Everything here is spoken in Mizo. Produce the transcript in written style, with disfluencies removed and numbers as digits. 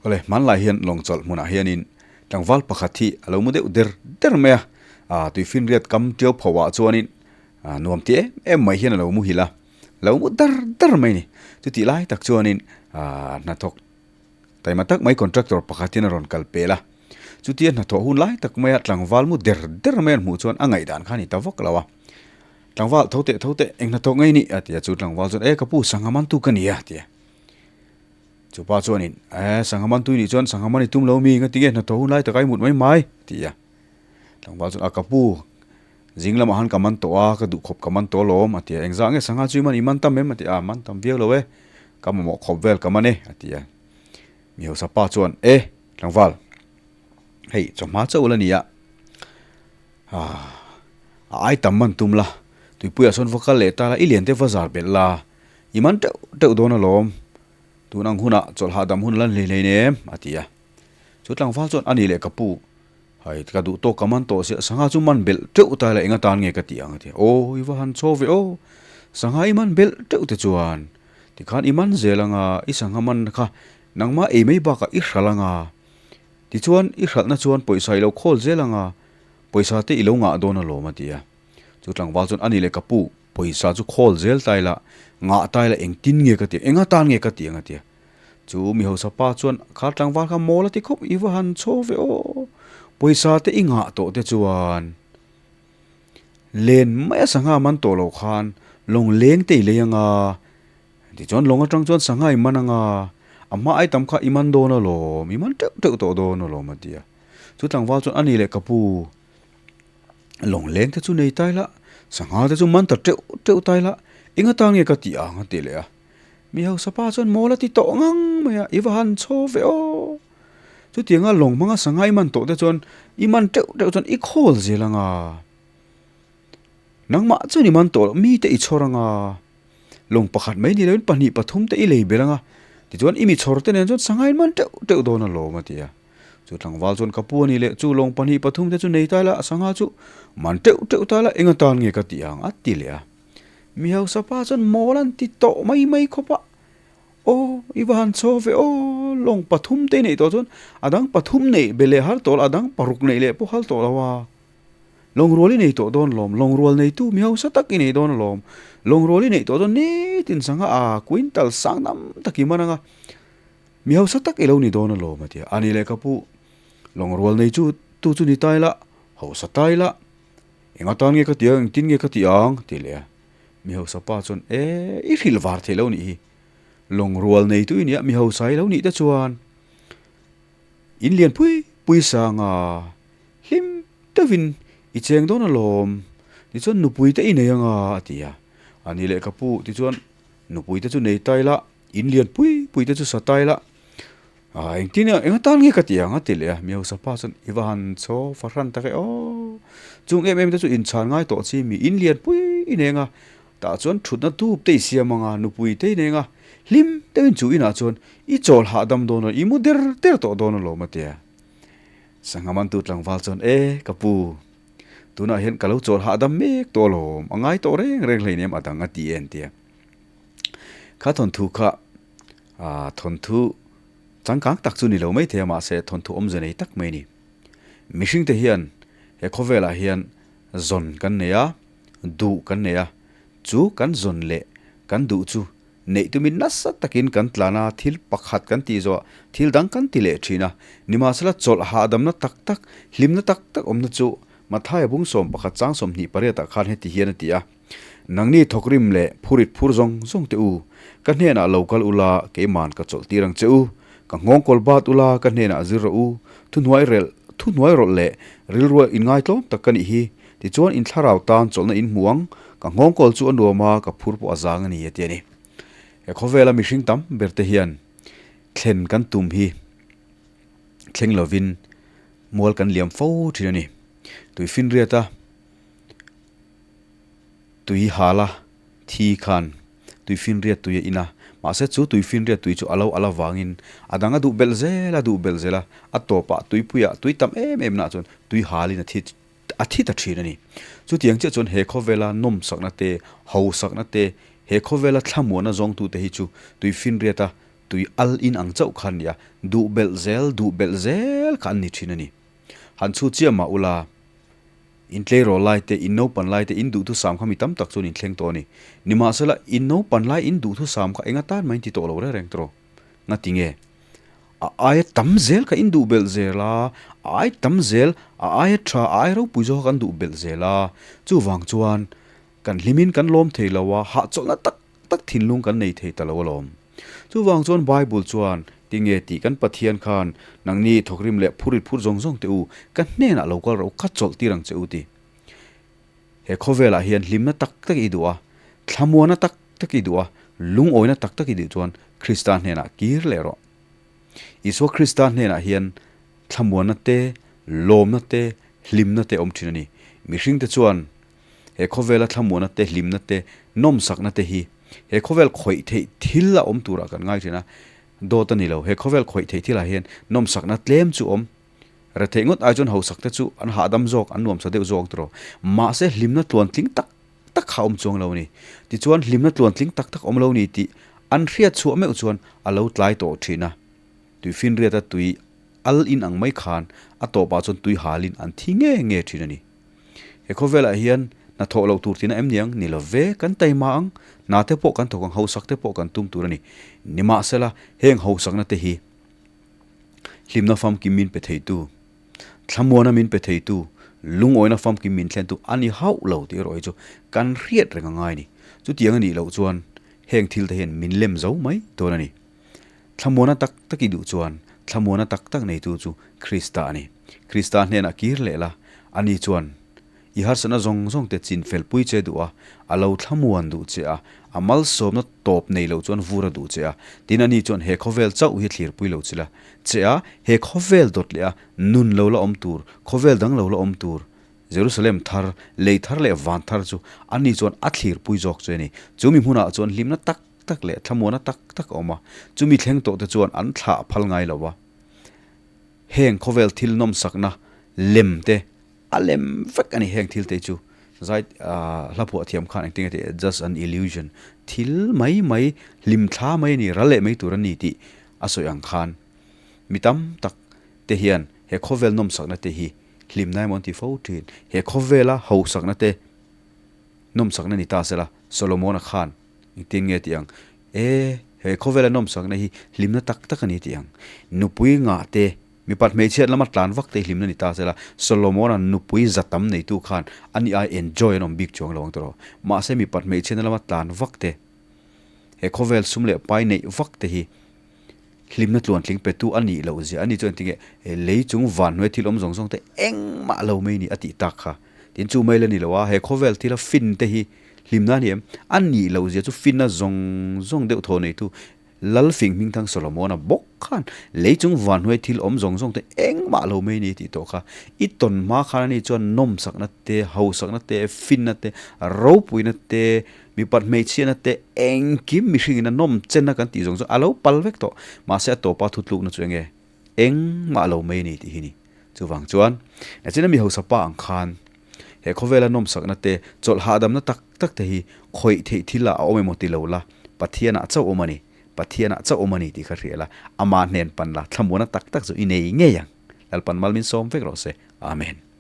Awle, hmanlai hian lawngchawlh hmunah hianin tlangval pakhat hi a lo mu deuh der der mai a, ah tuifinriat kam ṭiau pho ah chuanin ah nuam ti em em mai hian a lo muhil a, lo mu dar dar mai a ni. Chutih lai tak chuanin ah hnathawk taima tak mai contractor pakhat hian a rawn kal pel a, chutia hnathawh hun lai tak maia tlangval mu der der mai an hmuh chuan a ngaihdan kha a ni ta vak lo a. Tlangval, tho teh tho teh, eng hnathawk ngei ni? a ti a, chu tlangval chuan e ka pu sangha mantu ka ni a ti a. Chu pa chuanin, Eh, sangha man tui nih chuan sangha man i tum lo mi, ngatinge hnathawh hun lai taka i mut mai mai? a ti a. Tlangval chuan, A ka pu, zing lamah han ka man tawh a, ka duh khawp ka man tawh alawm, a ti a. Engzah nge sangha chu i man, i man tam em? a ti a. A, man tam viau lo e, ka mamawh khawp vel ka man e, a ti a. Mi hausa pa chuan, E, tlangval, hei chawhma chauh la ni a, ah, a ai tam man tum la, tuipuiah sawn va kal leh ta la, i lian te va zar belh la, I man teuh teuh dawn alawm, tun ang hunah chawlh hahdam hun lan hlei hlei nem, a ti a. Chu tlangval chuan a ni leh ka pu, hai ka duh tawk ka man tawh sia, sangha chu man belh teuh ta ila enga tan nge ka ti ang a ti a. Aw i va han chhaw ve aw, sangha i man belh teuh te chuan tikhan i man zel anga i sangha man kha nangmah ei mai bakah i hralh anga, tichuan i hralhna chuan pawisa i lo khawl zel anga pawisa te i lo ngah dawn alawm a ti a. Chu tlangval chuan a ni leh ka pu, Pawisa chu khawl zel ta ila, ngah ta ila engtin nge ka ti ang, enga tan nge ka ti ang a ti a. Chu mi hausa pa chuan kha tlangval kha mawl a ti khawp, i va han chhaw ve aw, pawisa te i ngah tawh te chuan len mai a sangha man tawh loh khan lawng leng te i lei ang a, tichuan lawng atang chuan sangha i man ang a, a hma ai tam kha i man dawn alawm, i man teuh teuh tawh dawn alawm a ti a. Chu tlangval chuan a ni leh ka pu. Lawng leng te chu nei tai la, sangha te chu man ta teuh teuh tai la, eng atan nge ka tih ang a ti leh a. Mi hausa pa chuan mawl a ti tawh ngang mai a, i va han chhaw ve aw. Chutianga lawng hmanga sangha i man tawh te chuan i man teuh teuh chuan i khawl zel ang a. Nangmah chuan i man tawh loh, mi te i chhawr ang a. Lawng pakhat mai ni loin pahnih pathum te i lei belh ang a, tichuan i mi chhawr te nen chuan sangha in man teuh teuh dawn alawm a ti a. Chu tlangval chuan ka pu a ni leh chu lawng pahnih pathum te chu nei ta ila a sangha chu man teuh teuh ta ila eng atan nge ka tih ang a ti leh a. Mi hausa pa chuan mawl an ti tawh mai mai khawp a, Aw i va han chhaw ve aw, lawng pathum te i neih tawh chuan a dang pathum neih be leh har tawh la, a dang paruk neih leh pawh hal tawh lo a. Lawngrual i nei tawh dawn lawm, lawngrual neitu mi hausa tak i nei dawn alawm. Lawngrual i neih tawh chuan nitin sangha a quintal sang dam tak i man ang a, mi hausa tak i lo ni dawn alawm a ti a. A ni leh ka pu, lawngrual nei chu tu chu ni ta ila, hausa ta ila, eng atan nge ka ti ang, engtin nge ka ti ang? ti leh a. Mi hausa pa chuan, E, i hrilh var thei lo nih hi. Lawngrual neitu i nia, mi hausa i lo nih te chuan in lian pui pui sang a. Hlim deuhin i cheng dawn alawm, tichuan nupui te i nei anga a ti a. A ni leh ka pu, tichuan nupui te chu nei ta ila, in lian pui pui te chu sa ta ila, ah engtin nge eng atan nge ka ti ang a ti leh a. Mi hausa pa chuan i va han chhaw fahran tak e aw, chung em em te chu inchhan ngai tawh chi mi, in lian pui i nei anga, tah chuan thutna dup te i siam anga, nupui te i nei anga, hlim deuhin chu inah chuan i chawl hahdam dawn a, i mu der der tawh dawn alawm a ti a. Sangha mantu tlangval chuan, E, ka pu, tunah hian ka lo chawl hahdam mek tawh alawm, a ngai tawh reng reng hleinem a dang a ti e an ti a. Kha thawnthu kha thawnthu changkang tak chu ni lo mai thei a, mahse thawnthu awmze nei tak mai a ni. Mihringte hian he khawvelah hian zawn kan nei a, duh kan nei a, chu kan zawn leh kan duh chu Neih tumin nasa takin kan tlan a, thil pakhat kan tih zawh thil dang kan ti leh thin a. Nimahsela chawlh hahdamna tak tak, hlimna tak tak awmna chu Mathaia bung 11 chang 28 ah khan heti hian a ti a, Nangni thawkrim leh phurit phur zawng zawng teh u, ka hnenah lo kal ula, keiman ka chawlh tir ang che u. Ka nghawngkawl bat ula, ka hnenah zir rawh u. Thuhnuai relh, thuhnuai rawlh leh rilrual inngaitlawm tak ka nih hi. Tichuan in thlarau tan chawlhna in hmu ang, ka nghawngkawl chu a nuam a, ka phur pawh a zang a ni a ti a ni. He khawvela mihring tam ber te hian thlen kan tum hi thleng lovin mual kan liam fo thin a ni. Tui finriat a, tui hal a, thi khan tui finriat tui a in a, mahse chu tui finriat tui chu a lo al avangin a dang a duh belh zel a, duh belh zel a, a tawpah tuipuiah tui tam em em nah chuan tui halin a thi A thi ta thin a ni. Chutiang chiah chuan he khawvela nawmsakna te, hausakna te, he khawvela thlamuahna zawngtute hi chu tuifinriata tui al in ang chauh kha an ni a, duh belh zel, duh belh zel kha an ni thin a ni. Han chhu chiah mah ula, in tleirawl lai te, in naupan lai te, in duhthusam kha mi tam tak chuan in thleng tawh a ni. Nimahsela, in naupan lai in duhthusam kha eng atan mah in ti tawh lo reng reng tawh. Ngati nge? A aia tam zel kha in duh belh zel a, a ai tam zel, a aia tha, a ai ropui zawk kha kan duh belh zel a. Chuvang chuan kan hlimin kan lawm thei lo a, hahchawlhna tak tak thinlung kan nei thei ta lo alawm. Chuvang chuan Bible chuan, Tinge tih kan Pathian khan nangni thawkrim leh phurit phur zawng zawng teh u, ka hnenah lo kal rawh u, ka chawlh tir ang che u ti. He khawvelah hian hlimna tak tak i duh a, thlamuana tak tak i duh a, lungawina tak tak i duh chuan Krista hnenah kir leh rawh. Isua Krista hnenah hian thlamuanna te, lawmna te, hlimna te awm thin a ni. Mihringte chuan he khawvela thlamuanna te, hlimna te, nawmsakna te hi he khawvel khawih theih thil a awm turah kan ngai thin a, dawt a ni lo. He khawvel khawih theih thilah hian nawmsakna tlem chu awm. Retheih ngawt ai chuan hausak te chu an hahdam zawk, an nuamsa deuh zawk tawh. Mahse hlimna tluantling tak tak kha awm chuang lo a ni. Tichuan hlimna tluantling tak tak awm lo ni tih an hriat chhuah meuh chuan a lo tlai tawh thin a. Tuifinriata tui al in ang mai khan a tawpah chuan tui halin an thi nge nge thin a ni. He khawvelah hian hna thawh loh tur tina em niang? Ni lo ve, kan taima ang, hna te pawh kan thawk ang, hausak te pawh kan tum tur a ni. Nimahsela, heng hausakna te hi hlimna famkim min pe theitu, Thlamuana min pe theitu, lungawina famkim min thlentu a ni hauh lo tih erawh hi chu kan hriat reng a ngai a ni. Chutiang a nih loh chuan heng thil te hian min lem zo mai dawn a ni. Thlamuana tak tak i duh chuan thlamuana tak tak neitu chu Krista a ni. Krista hnenah kir leh la, ani chuan I harsatna zawng zawng te chin fel pui che duh a, a lo thlamuan duh che a, a malsawmna tawp nei lo chuan vur a duh che a, tin ani chuan he khawvel chauh hi thlirpui lo chila che a, he khawvel dawt leh a nun lo la awm tur, khawvel dang lo la awm tur, Jerusalem thar, lei thar leh van thar chu ani chuan a thlirpui zawk che a ni. Chu mi hmunah chuan hlimna tak tak leh thlamuana tak tak a awm a, chumi thleng tawh te chuan an thlah phal ngai lo a, heng khawvel thil nawmsakna lem te, A lem vek a ni heng thil te chu. Zai hla phuah thiam khan engtin nge tih just an illusion thil mai mai hlim thla mai a ni ral leh mai tur a ni tih a sawi ang khan mi tam tak te hian he khawvel nawmsakna te hi hlimna emaw an ti fo thin. He khawvela hausakna te nawmsakna ni ta sela Solomon-a khan engtin nge tih ang e he khawvela nawmsakna hi hlimna tak tak a ni tih ang. Nupui ngah te Mipat hmeichhiat lama tlan vak te hlimna ni ta sela, Solomon-a nupui za tam neitu khan ani ai enjoy an awm bik chuang lo ang tawh. Mahse mipat hmeichhiatna lama tlan vak te, he khawvel sum leh pai neih vak te hi hlimna tluantling petu a nih loh zia a ni chuan tinge lei chung van hnuai thil awm zawng zawng te engmah lo mai ni a tih tak kha. Tin chu mai la ni lo a, he khawvel thila fin te hi hlimna a ni em? A nih loh zia chu finna zawng zawng deuh thaw neitu Lalfing hmingthang Solomona bawk khan lei chung vanhnuai thil awm zawng zawng te engmah lo mai ni tih tawh kha i tawn hma khan ani chuan nawmsakna te, hausakna te, finna te, ropuina te, mipat hmeichhiatna te engkim mihringin a nawm chenna kan tih zawng zawng a lo pal vek tawh. Mahse a tawpa thutlukna chu enge? Engmah lo mai ni tih hi ni. Chuvang chuan nachina mi hausa pa ang khan he khawvela nawmsakna te, chawlh hahdamna tak tak te hi khawih theih thil ah a awm emaw ti lo la, Pathian ah chauh awm a ni, Pathian ah chauh awm a ni tih kha hria la, amah hnen pan la, thlamuana tak tak chu i nei ngei ang. Lalpan mal min sawm vek rawh se. Amen.